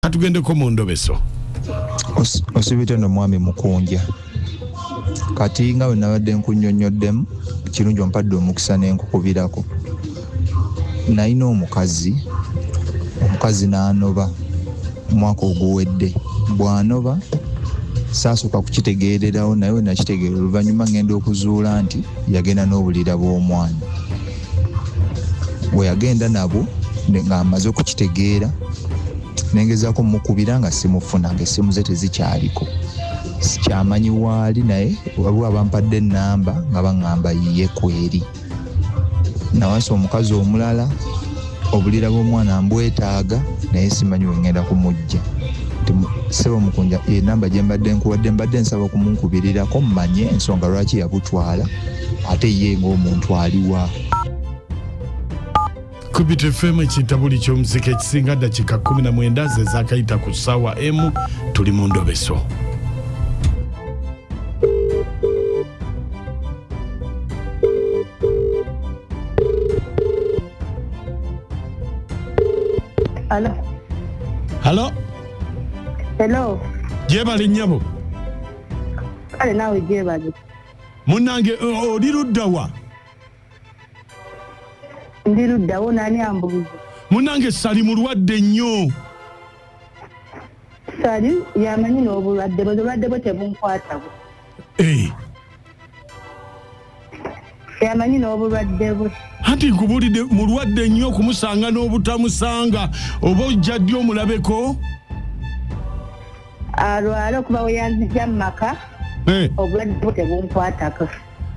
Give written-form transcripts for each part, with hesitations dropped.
Katugendeko mu ndobeso. Osibite no mwami Mukunja, kati nga bwe nabadde nkunnyonnyoddemu, kirungi ompadde omukisa ne nkukubirako. Nalina omukazi, omukazi n'anoba omwaka oguwedde. Bw'anoba saasooka kukitegeererawo, naye we nakitegeera oluvannyuma ngenda okuzuula nti yagenda n'obulira bw'omwana. Bwe yagenda nabwo ng'amaze okukitegeera, nengezaako mukubira nga simufuna, ng'essimu ze tezikyaliko, sikyamanyi waali, naye waliwo abampadde ennamba nga baŋŋamba yiye kweri. Nawasa omukazi omulala, obulira bw'omwana mbwetaaga, naye simanyi we ŋŋenda kumujja. Ssebo Mukunja, enamba gye mbadde nkuwadde mbadde nsaba kumunkubirirako mmanye ensonga lwaki yabutwala, ate ye ng'omuntu aliwa. Kubit FM, ekintabuli ky'omuziki ekisinga. Dakiika 19 ze zaakayita ku ssaawa emu. Tuli mu ndobeso. Alo. Halo. Hello. Gyebale nnyabo. Kale naawe gyebale. Munnange, oli luddawa? Ndi luddawo, nani ambuuza? Munnange, Sali mulwadde nnyo. Sali yamanyi n'obulwadde bwe, obulwadde bwe tebunkwatako. Yamanyi n'obulwadde bwe. Anti nkubuulidde, mulwadde nnyo, okumusanga n'obutamusanga. Oba ojja ddi omulabeko? Alwale okuba we yanzija mu maka, obulwadde bwe tebunkwatako.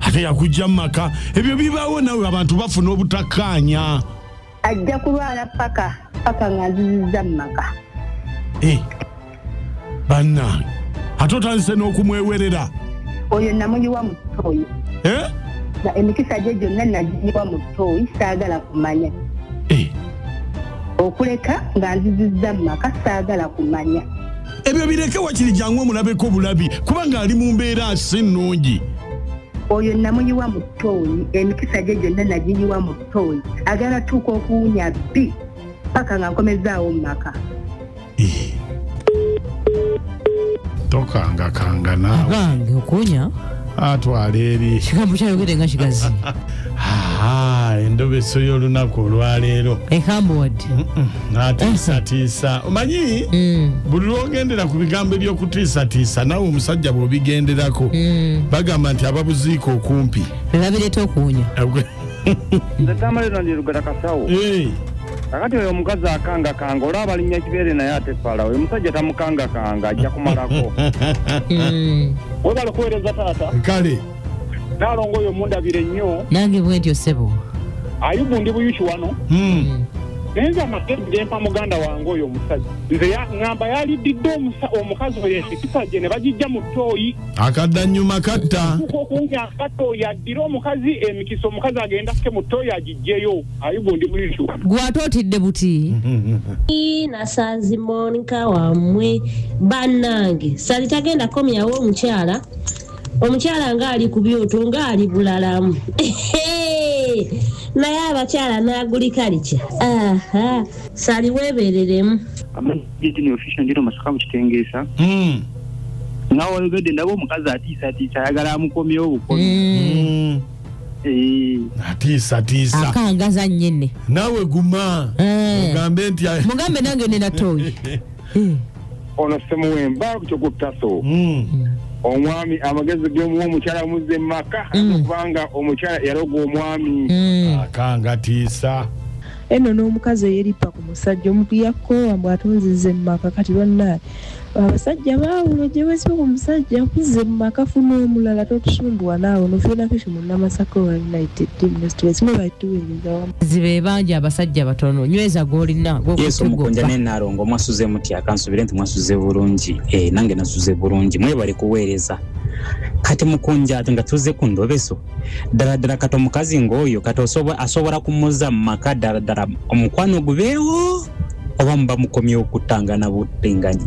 Ate yakujja mu maka, ebyo bibaawo nawe, abantu bafuna obutakkaanya. Ajja kulwala paka paka nga nzizizza mu maka. Bannange, ate otandise n'okumwewerera. Oyo namuyiwa mu ttooyi. Na emikisa gye gyonna nagiyiwa mu ttooyi, saagala kumanya. Okuleka nga nzizizza mu maka, saagala kumanya. Ebyo bireke, wakiri jangu omulabeko bulabi, kubanga ali mu mbeera si nnungi. Oyo namuyiwa mu ttooyi, emikisa gye gyonna nagiyiwa mu ttooyi. Agala tuuka okuwunya bbi paka nga nkomezaawo mu maka. Tokangakanga naawe. Abange, okuwunya. Atwala eri. Kigambo kyayogedde nga kigazi. Endobeso y'olunaku olwaleero ekambuwadde. Atiisatiisa, omanyi buli lwogendera ku bigambo ebyokutiisatiisa, naawe omusajja bw'obigenderako, bagamba nti ababuziika okumpi bebabireeta okuwunya. Nze Tamale ndi Lugala Kasawo. Kakati oyo omukazi akangakanga, olaba alinnya kibeere naye ate fala. Oyo omusajja tamukangakanga, ajja kumalako. Webale kuweereza, taata. Kale. Naalongo oyo mundabire nnyo. Nange bwentyo, ssebo. Ayubu, ndi Buyuki wano. Naye nze amagezi gempa muganda wange oyo omusajja, nze ŋŋamba yaliddidde omukazi oyo emikisa gye ne bagijja mu ttooyi. Akadda nnyuma katta. Okuwunya akatta, oyo addire omukazi emikisa, omukazi agenda kke mu ttooyi agijjeyo. Ayubu, ndi Buyuki wano. Gwate otidde buti. Nasanzi Monica wammwe. Bannange, Sali tagenda komyawo omukyala. Omukyala ng'ali ku byoto, ng'ali bulalamu, naye abakyala n'agulika likya. Aha, Sali weebereremu. Amagezi official, ndiro Masaka mu Kitengeesa. Nga wayogedde, ndaba omukazi atiisatiisa, ayagala amukomyewo bukomi. Atiisatiisa. Akangaza nnyene. Naawe guma. Ogambe nti mugambe nange nina toyi. Ono Semuwemba kyokuttaso. Omwami amagezi gemuwa, omukyala muzze mu maka, kubanga omukyala yaloga omwami. Akangatiisa. Eno n'omukazi eyeripa ku musajja, omuntu yakoowa mbu atonzize mu maka. Kati bannaye, abasajja baawulo gye wesiba ku musajja, kuzze mu maka, funa omulala, totusumbuwa naawe. Nofena fifi Munnamasaka wa United Ministries, mwe balituweereza wamu. Zibe bangi, abasajja batono. Nyweza gw'olina. Yesu Omukunja ne Naalongo, mwasuze mutya? Kansubire nti mwasuze bulungi. Nange nasuze bulungi, mwebale kuweereza. Kati Mukunja, ate nga tuzze ku ndobeso, ddala ddala kati omukazi ng'oyo kati asobola kumuzza mu maka? Ddala ddala omukwano gubeewo oba muba mukomyewo okuttangana butinganyi,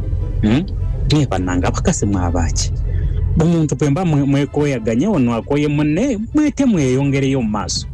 Naye bannange, abakazi mwabaaki? Omuntu bwe mba mwekoyaganye, ono akoye munne, mwete mweyongereyo mu maaso.